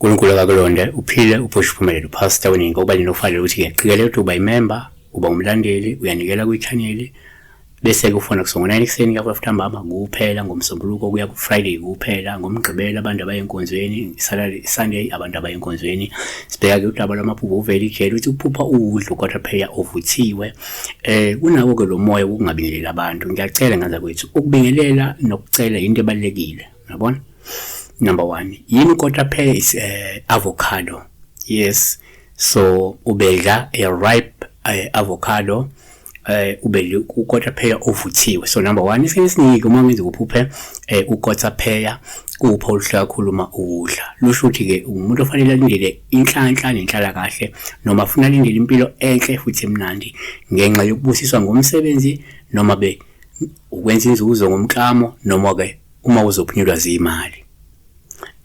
uNkulunkulu akakulonde uphile uphushe uphumelele uPastor weningi ngoba nina ufanele ukuthi-ke qikelela ukuthi uba imemba uba umlandeli uyanikela kwi-channel bese-ke ufona kusuka ngo-9 ekuseni kuya ku-5 ntambama kuphela ngoMsombuluko kuya ku-Friday kuphela ngoMgqibelo abantu abaye enkonzweni Saturday Sunday abantu abaye enkonzweni sibheka-ke udaba lwamaphupho uvele ijele ukuthi uphupha udla ukwatapheya ovuthiwe eh kunako-ke lo moya wokungabingeleli abantu ngiyacela ngaza kwethu ukubingelela nokucela yinto ebalulekile yabona number 1 yini kotapheya is avocado yes so ubedla a ripe avocado ubedla ukotapheya ovuthiwe. So number 1 isikhathi esiningi uma ngenza ukuphuphe ukotapheya kuwupha oluhle kakhulu uma uwudla. Lusho ukuthi-ke umuntu ofanele alindele inhlanhla nenhlalakahle noma afuna alindele impilo enhle futhi emnandi ngenxa yokubusiswa ngomsebenzi noma be ukwenza inzuzo ngomklamo noma-ke uma uzophunyelwa zimali.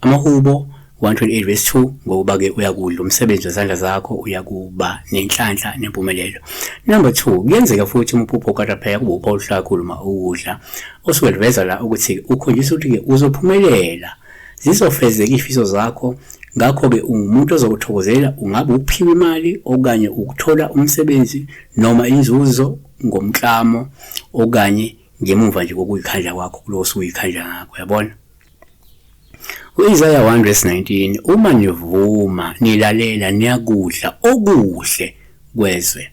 Amahubo 128 verse 2 ngokuba-ke uyakudla umsebenzi wezandla zakho uyakuba nenhlanhla nempumelelo. Number 2 kuyenzeka futhi uma uphupha ukatapheya kube upha oluhle kakhulu uma uwudla osuke luveza la ukuthi ukhonjiswa ukuthi-ke uzophumelela zizofezeka iy'fiso zakho ngakho-ke ungumuntu ozokuthokozela ungabe ukuphiwa imali okanye ukuthola umsebenzi noma inzuzo ngomklamo okanye ngemuva nje kokuyikhandla kwakho kulo osuyikhandla ngakho uyabona. U-Isaya 1 verse 19 uma nivuma nilalela niyakudla okuhle kwezwe.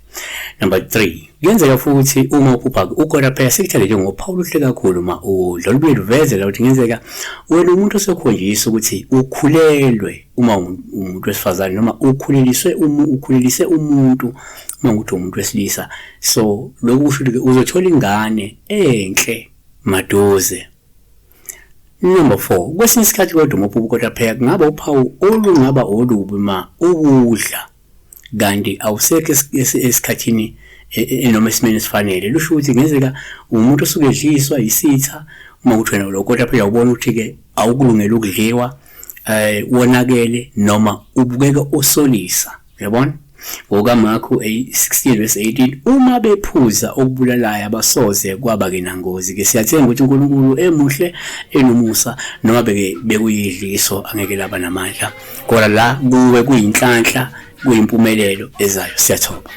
Number 3 kuyenzeka futhi uma uphupha ukona phela sikuthande njengophawu oluhle kakhulu uma udla olubuye luveze la ukuthi kungenzeka wena umuntu osekhonjiswa ukuthi ukhulelwe uma umuntu wesifazane noma ukhuleliswe ukhulelise umuntu uma ukuthi umuntu wesilisa so lokhu kusho ukuthi uzothola ingane enhle maduze. Number 4 kwesinye isikhathi kodwa uma uphupha ukotapeya kungaba uphawu olungaba olubi ma uwudla kanti awusekho esikhathini noma esimeni esifanele lusho ukuthi kungenzeka umuntu osuke edliswa yisitha uma kuthi wena lo kotapeya ubona ukuthi-ke awukulungele ukudliwa wonakele noma ubukeka usolisa uyabona. NgokaMarku 16 verse 18 uma bephuza okubulalayo abasoze kwaba ke nangozi ke siyathemba ukuthi uNkulunkulu emuhle enomusa noma beke bekuyidliso angeke laba namandla kodwa la kuwe kuyinhlanhla kuyimpumelelo ezayo siyathoba.